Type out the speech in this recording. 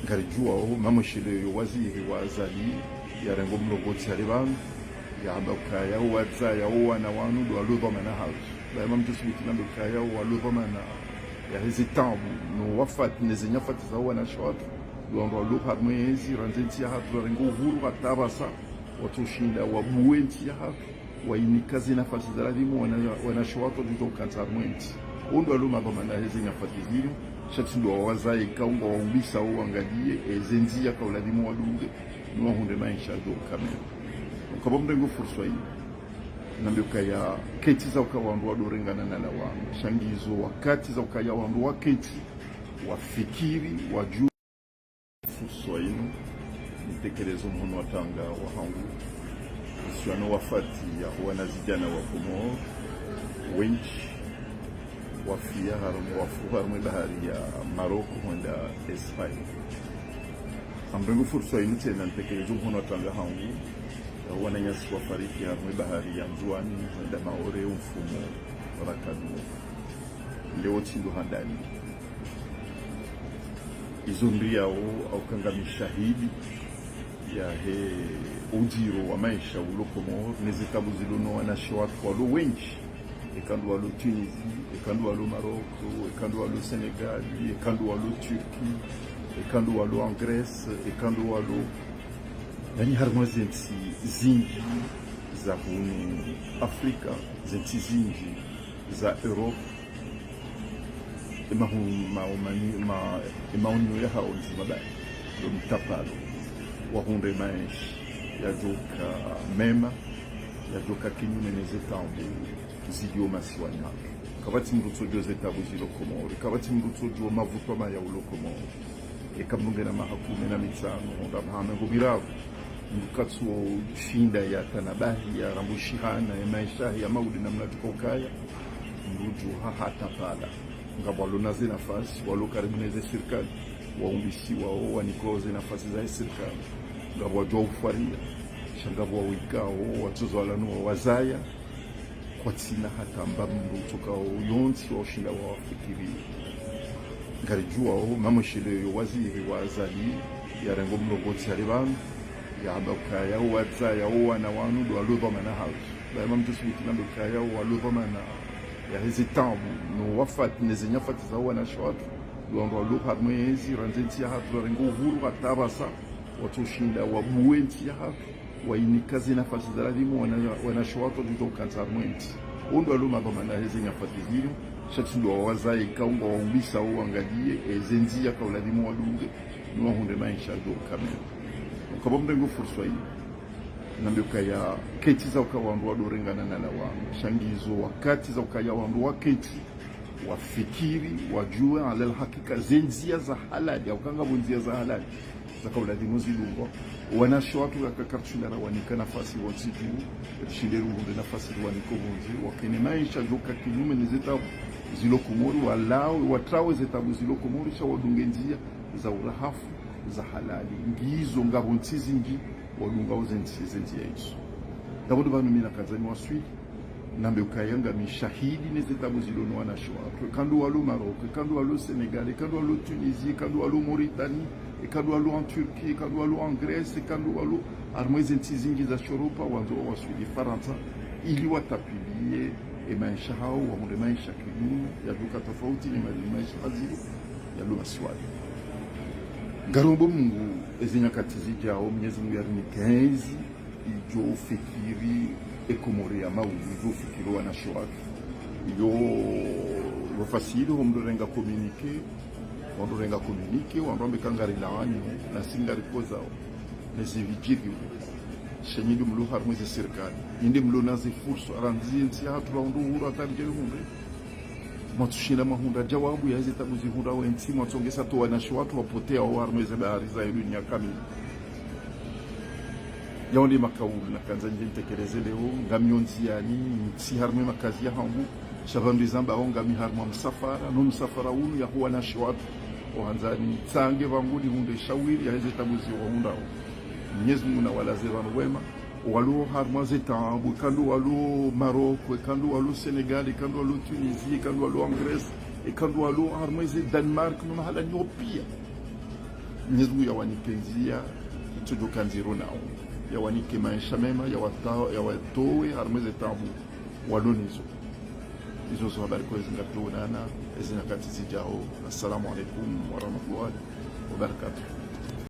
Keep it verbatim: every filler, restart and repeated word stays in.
Ngaridjuwao, mamwesheleyo waziri wa Azali, yarenga omlongozi yale pvanu, yahamba ukaya owadzaya owana wanu ndo walo dhwamana hazo. Baye mamdjo subuti nambe ukaya owalo dhwamana yaheze taabu, no wafati, neze nyafati za owanashe watru, ndo wandru walo harumwa ezi, randzi entsi yahatru, yarenga uhuru hata pvasa, watsoshinda wabuwe entsi yahatru, wainika zenafasi za lazimu wana-, wanashe watru wadjo ukantsi harumwa entsi. Ondo walo madhwamana heze nyafati zinu, sha tsi ndo wawazaya ikao ngwawaumbisao wangaliye, eze ndziya ikao lazimu wadunge, no wahundre maesha yadjo uka mema. Ukaya pvo mrengo fursa inu, nambe ukaya kentsi za uka wandru wadjo rengana na lawama, sha ngizo wakati za ukaya wandru wakentsi, wafikiri, wadjuwe. Fursa inu, nitekeleze omhono wa tanga wahangu, uhusiano no wafati ya wanazidjana wa Komori, wendji, wafiya harumwa, wafu harumwa ebahari ya Maroc hwenda Espagne. Ngamrengo fursa inu tsena nitekeleze omhono wa tanga hangu, ya wananyasi wafariki harumwa ebahari ya Ndzuwani, hwenda Maore, omfumo, rakadua. Leo tsi ndo handani. Izo ndriyao, au ka ngami shahidi yahe udjiro wa maesha ulo Komori, neze taabu zilo no wanashe watru walo wendji. Eka ndo walo Tunisie, eka ndo walo Maroc, eka ndo walo Sénégal, eka ndo walo Turquie, eka ndo walo en Grèce, eka ndo walo, yaani harumwa zentsi zindji za hunu Afrika, zentsi zindji za Europe, emahu-, ma-, ma-, ma-, emaonio yahawo ndzima bahi, ndo mtapalo, wahundre maesha yadjo uka mema, yadjo uka kinyume neze taabu zilio masiwani hatru. Kapvatsi mndru utsodjuwa ze taabu zilo Komori, kapvatsi mndru utsodjuwa mavutwa maya ulo Komori. Eka mndru ngena maha kume na mitsanu, hwenda maha mengo miraru, mndru katsoshinda yatanabahi, yarambushihana, emaesha ya maudu namna yadjo ukaya, mndru udjuha hata pvala. Ngapvo walo na zenafasi, walo karibu neze sirikali, waumbisiwao, wanikao zenafasi zahe sirikali. Ngapvo wadjuwa ufwariya, sha ngapvo wawikao, watsozwala no wawazaya, kwatsina hata mba mndru utsokao yontsi wa ushinda wawafikiri. Ngaridjuwao, mamwesheleyo waziri wa Azali, yarenga omlongozi yale pvanu, yahamba ukaya owadzaya owana wanu ndo walo dhwamana hazo. Baye mamdjo subuti nambe ukaya owalo dhwamana yaheze taabu, no wafati, neze nyafati za owanashe watru, ndo wandru walo harumwa ezi, randzi entsi yahatru, yarenga uhuru hata pvasa, watsoshinda wabuwe entsi yahatru, wainika zenafasi za lazimu wana-, wanashe watru wadjo ukantsi harumwa entsi. Ondo walo madhwamana heze nyafati zinu, sha tsi ndo wawazaya ikao ngwawaumbisao wangaliye, eze ndziya ikao lazimu wadunge, no wahundre maesha yadjo uka mema. Ukaya pvo mrengo fursa inu, nambe ukaya kentsi za uka wandru wadjo rengana na lawama, sha ngizo wakati za ukaya wandru wakentsi, wafikiri, wadjuwe, ala alhakika, ze ndziya za halali, au ka ngapvo ndziya za halali, zaka ulazimu zidungwa. Wanashe watru waka karitsushinda rawanika nafasi wontsi dju, rishinde rihundre nafasi riwanike pvondze, wakane maesha yadjo uka kinyume neze taabu zilo Komori, walawe, watrawe ze taabu zilo Komori, sha wadunge ndziya za urahafu, za halali. Ngizo ngapvo ntsi zindji, wadungao zentsi, zendziya izo. Ndapvo ndo pvanu mi nakandza niwaswili, nambe ukaya ngami shahidi neze taabu zilo no wanashe watru. Eka ndo walo Maroc, eka ndo walo Sénégal, eka ndo walo Tunisie, eka ndo walo Mauritanie, eka ndo walo en Turquie, eka ndo walo en Grèce, eka ndo walo harumwa eze ntsi zindji za shiEuropa, wandzo wawaswili Farantsa, ili watapiliye emaesha yahawo, wahundre maesha kinyume, yadjo uka tafauti ne ma-, maesha hazili, yalo masiwani. Ngarombo Mungu, eze nyakati zidjao, Mwenyezi Mungu yarinike ezi, idjo ufikiri e Komori ya maudu, idjo ufikiri wanashe watru. Iyo, iyo fasili, ho mndru renga communiqué, wandru renga communiqué, wandru wambe ka ngarilawanyo, nasi ngarikozao, nezi vijiri. Sha nyi ndo mlo harumwa eze sirikali, nyi ndo mlo na ze fursa, randzi entsi yahatru raundru uhuru hata ridje rihundre. Mwatsushinda mwahundra djawabu yaheze taabu zihundrao entsi, mwatsongeza tu wanashe watru wapotea harumwa eze bahari za dunia kamili. Yawo nde makaulu nakandza ndje nitekeleze leo, ngami ondziani, ntsi harumwa makazi yahangu, sha pvanu ndizambao ngami harumwa msafara, no msafara unu yaho wanashe watru, ohandzani tsange pvangu nihundre shawiri yaheze taabu ziwahundrao. Mwenyezi Mungu nawalaze pvanu wema, walo harumwa ze taabu, eka ndo walo Maroc, eka ndo walo Sénégal, eka ndo walo Tunisie, eka ndo walo en Grèce, eka ndo walo harumwa ze Danemark, no mahala nyo piya. Mwenyezi Mungu yawanike ndzia itsodjoka ndziro nao, yawanike maesha mema, yawata-, yawatowe harimwa eze taabu walo nazo. Izo zo habari kwa ezi ngatsuonana ezi nyakati zidjao. Assalamu alaikum warahmatullahi wabarakatuh.